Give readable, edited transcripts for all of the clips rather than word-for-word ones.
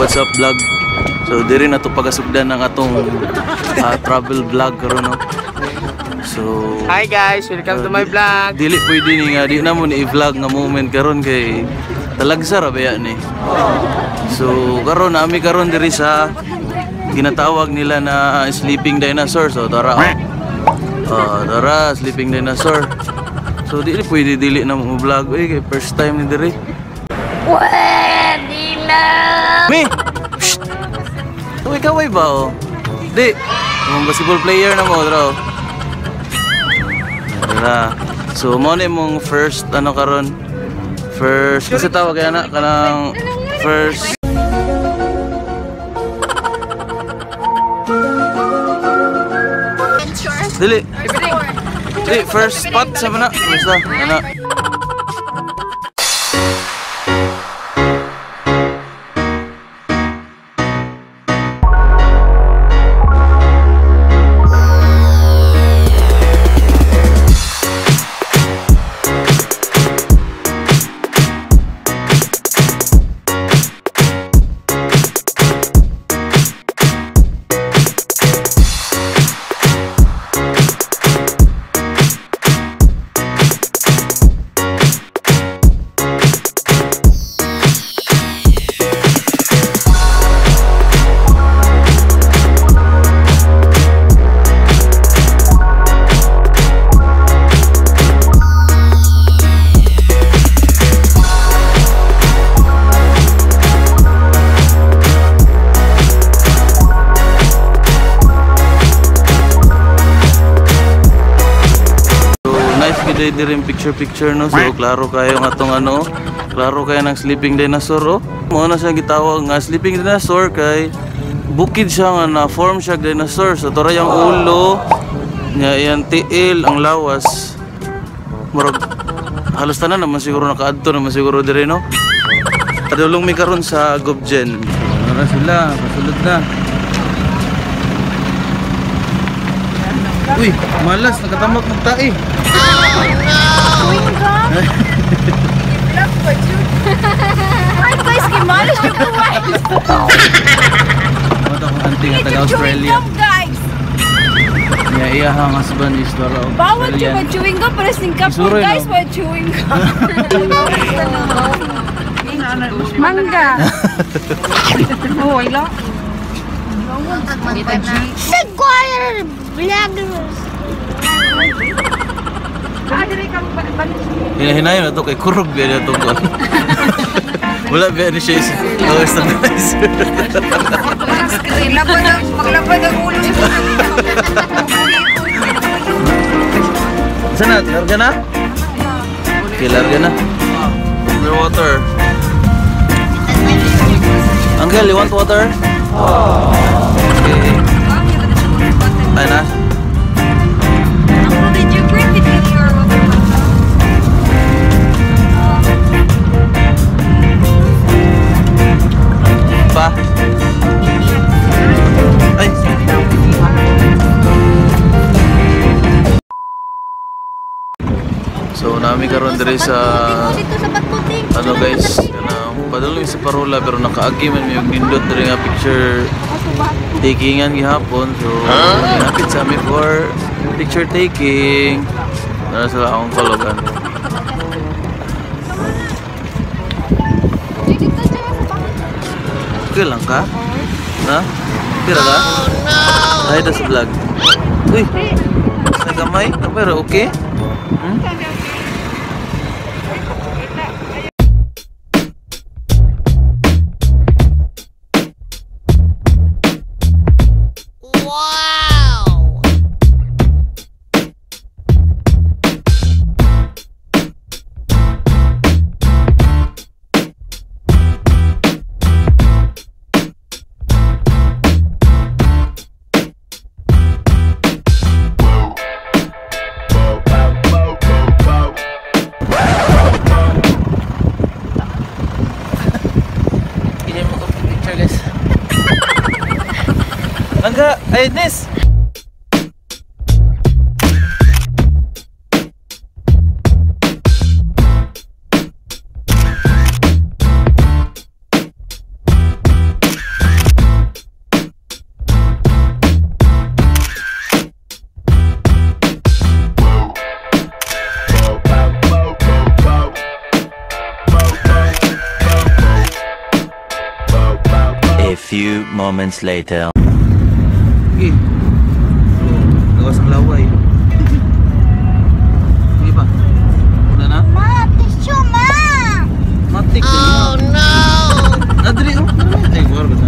What's up vlog. So diri na to pagasugdan ang atong travel vlog karon, no. So Hi guys, welcome to my vlog. Dili pwede ni nga di na mo ni i-vlog nga moment karon kay talagsa ra ba ni. So karon ami karon diri sa ginatawag nila na sleeping dinosaur. So tara. Oh. Tara, sleeping dinosaur. So dili pwede dili na mo vlog oy kay first time ni diri. Pwede na. Mi. Shh. Uy, kaway ba oh? Di. Ang basketball player na mo, tara. Tara. So mo na imong first ano karon? First kasi tawag kaya na kanang first dili. Dili first spot sa mana. Basta ana. Diri picture picture no, so klaro kayo nga atong ano, klaro kayo ng sleeping dinosaur oh. Mao na siya gitawag nga sleeping dinosaur kay bukid siya nga na form siya dinosaur. So tora yung ulo niya, iyang tiil, ang lawas. Murag halos tanan naman siguro nakaadto naman siguro diri no. Padulong mi karon sa Gobjen. Nara sila, pasulod na. Uy, malas nakatamak ng tae. Chewing gum? Ay guys, gimalas yung kuwait. Ano akong auntie nga taga Australia. Chewing gum guys. Niya iya hang husband is dara Bawal yung chewing gum para Singapore guys, wa chewing gum. Mangga. Oh, ila. Square vloggers. Hinahinayon na to kay kurog biya na to ko. Wala biya ni siya is stabilizer. Maglapad ang ulo. Saan na? Larga na? Okay, larga na. Underwater. Uncle, you want water? Okay. Ay na. Uncle, did you bring the your water bottle? Pa. Ay. So nami karon diri sa ano guys, kanang padulong sa parola pero nakaagi man mi og nindot diri nga picture takingan gihapon. So napit sa mi for picture taking. Nara sila akong kologan. Okay lang ka? Ha? Okay ra ka? Ay, sa vlog. Uy! Sa gamay? Pero okay? Hmm? Wow! Langga, ay Nis. moments later. Sige. So, gawas ang laway. Sige pa. Wala na? Ma, tissue, ma! Matik. Oh, no! Adri, oh. Ay, buwar ba na?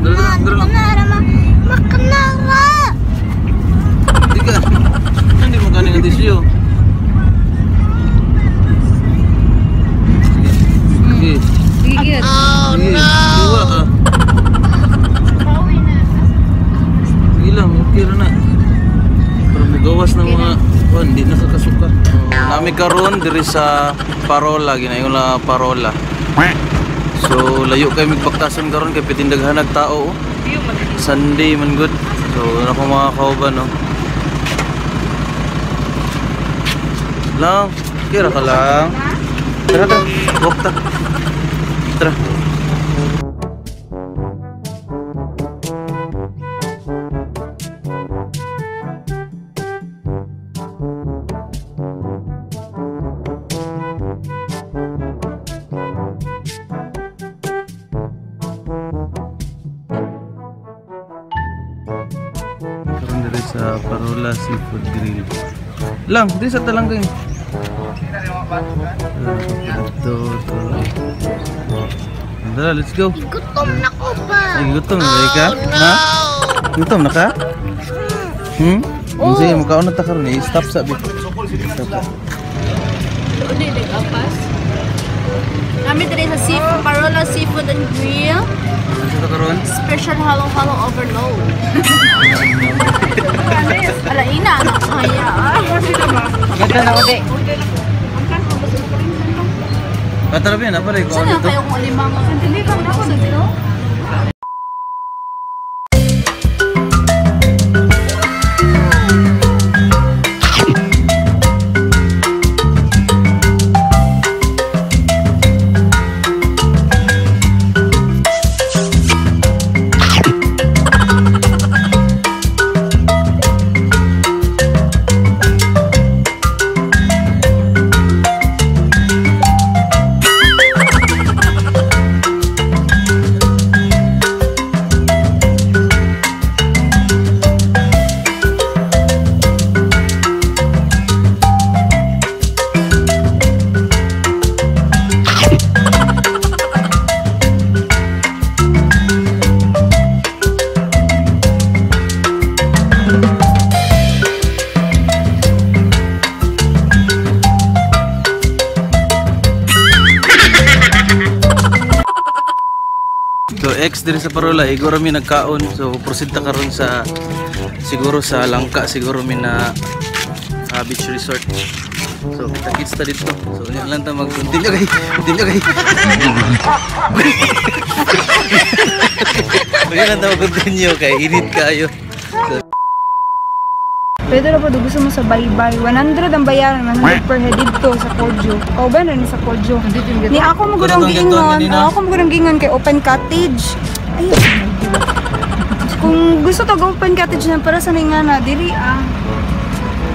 Dala, dala, dala lang. Makanara, ma. Makanara! Di ka. Hindi mo galing ang tissue. Sige. Sige. Sige. Oh, sige. No! Duwa ka. Sige lang, okay ra na. Para mugawas ng mga kuan, di na kakasuka. Nami karon diri sa Parola, ginayon la Parola. So layo kay migbaktasan karon kay pitindaghan nag tao. Oh. Sunday man good. So ano ko mga kauban no. Lang, kira ka lang. Tara tara, walk ta. Tara. Karon diri sa Parola Seafood Grill. Lang, di sa talang kayo. Ito, ito. Tara, let's go. Gutom na ko ba? Ay, gutom na ka? Ha? Gutom na ka? Hmm? Oh. Sige, mukhaon na ta karon eh. Stop sa bit. Stop sa. Uli, nag-apas. Kami diri sa seafood, Parola Seafood and Grill. Ano sa karon? Special halo-halo overload. Alaina, anak kaya. Ganda na ulit. Tara ba yan? Pare, kung Saan ano na to? kayo kung alimang? Sandali lang ako sa dito. So ex diri sa Parola, igor mi nagkaon. So proceed ta karon sa siguro sa Langka, siguro mi na beach resort. So kita kits ta dito. So unya lang ta mag-continue kay. Continue kay. Unya lang ta mag-continue kay init kayo. Pwede na po, gusto mo sa baybay. 100 ang bayaran, 100 per head dito sa Kodyo. O ba na sa Kodyo? Ni ako mo gudong giingon, ako mo gudong giingon kay open cottage. Ay, kung gusto to open cottage na para sa nga na diri ah.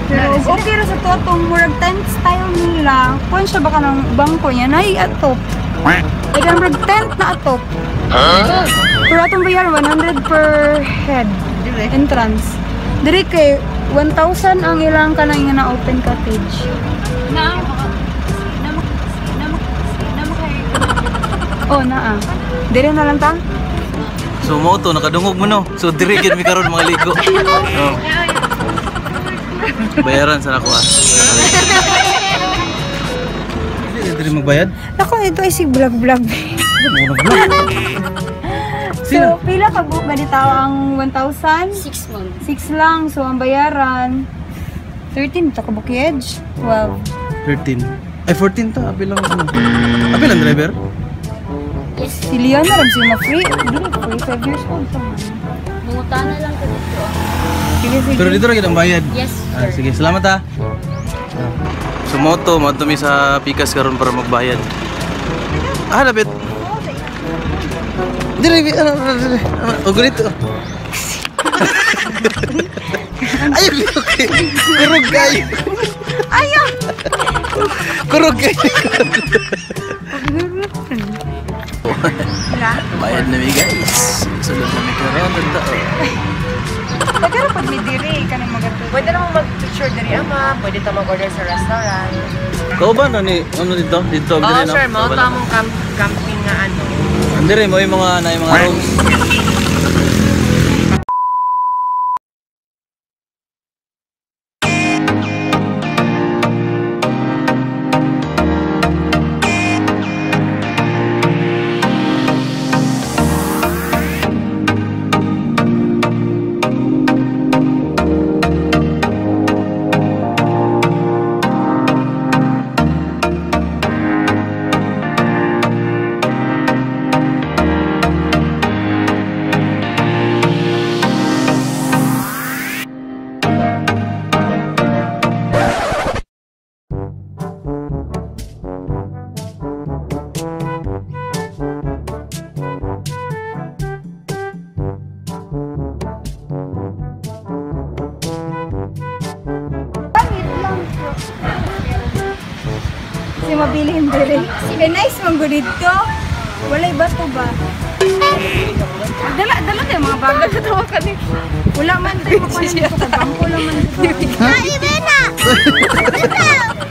Pero okay ra sa totong murag tent style nila. Kuan siya baka ng bangko niya nay atop. Ay murag tent na atop. Pero atong bayaran 100 per head entrance. Diri kay 1,000 ang ilang kanang nga na open cottage. Oh, naa. Diri na lang ta. So mo to nakadungog mo no. So diri gid mi karon mga ligo. Oh. Bayaran sa nako ah. Dili diri magbayad? Nako, ito ay si vlog vlog. So, pila ka buok ganitaw ang 1,000? 6 months. 6 lang. So, ang bayaran, 13 ta ka bukid? 12. 13. Ay 14 ta, apil lang ano. Apil ang driver. Si Leon na rin siya ma-free. Dili, 45 years old pa man. Mungutana lang ka dito. Sige, sige. Pero dito ra gid ang bayad. Yes, Ah, sige, salamat ah. So mo to, mo mi sa Pikas karon para magbayad. Ah, lapit. Dili, ano, dili. O ganito. Ay, okay. Kurog kayo. Ayaw! Kurog kayo. Bayad na mi guys. Sulod na mi karon dito. Tagara pag mi diri kanang magatulog. Pwede naman mag-picture diri ama, pwede ta mag-order sa restaurant. Kauban na ni ano dito? Dito Oo, diri no. sir, mao ta mong camping nga ano. Dire mo yung mga na yung mga rooms. Si mabilin diri. Kay nice man gud dito. Walay bato ba? Dala dala tayo mga bagal na tawa kani. Wala man tayo makuha dito kay bangko lang man dito. Ay, Bena!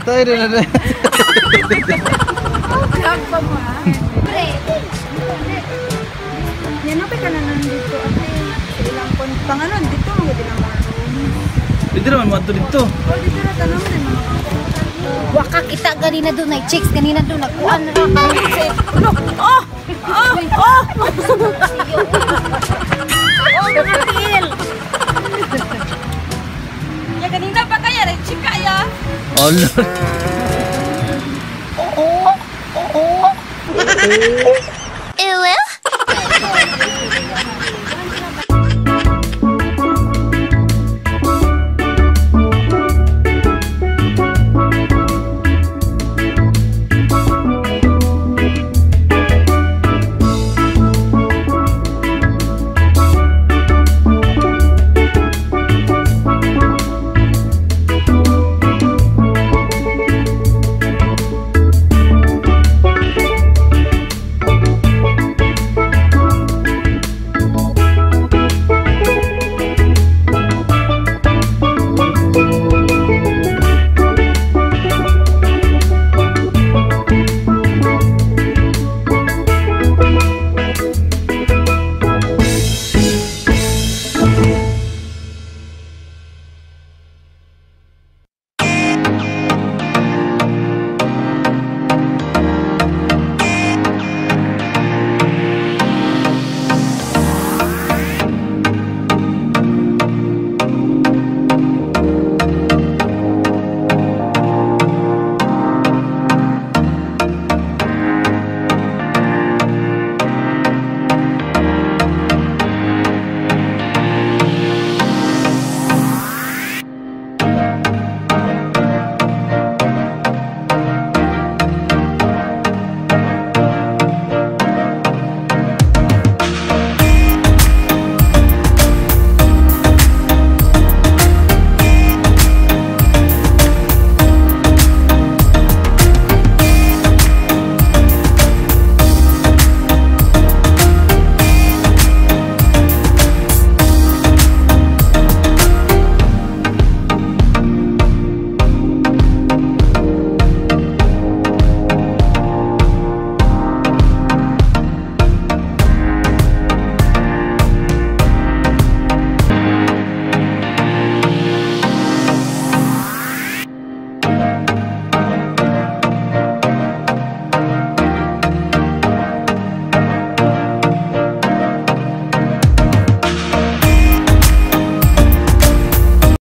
Tayo rin na. Vlog pa mo ha. Pre! Yan okay ka na nandito ate. Sa ilang kon panganon dito mga gud ilang mga room. Dito naman mo dito. Oh, dito ra tanom din mga bangko. Waka kita ganina doon ay chicks ganina doon nagkuan ra ka. Ano? Oh! Oh! Oh! Oh, mga tiil. Ya ganina pa kaya rin chika ya. Ala.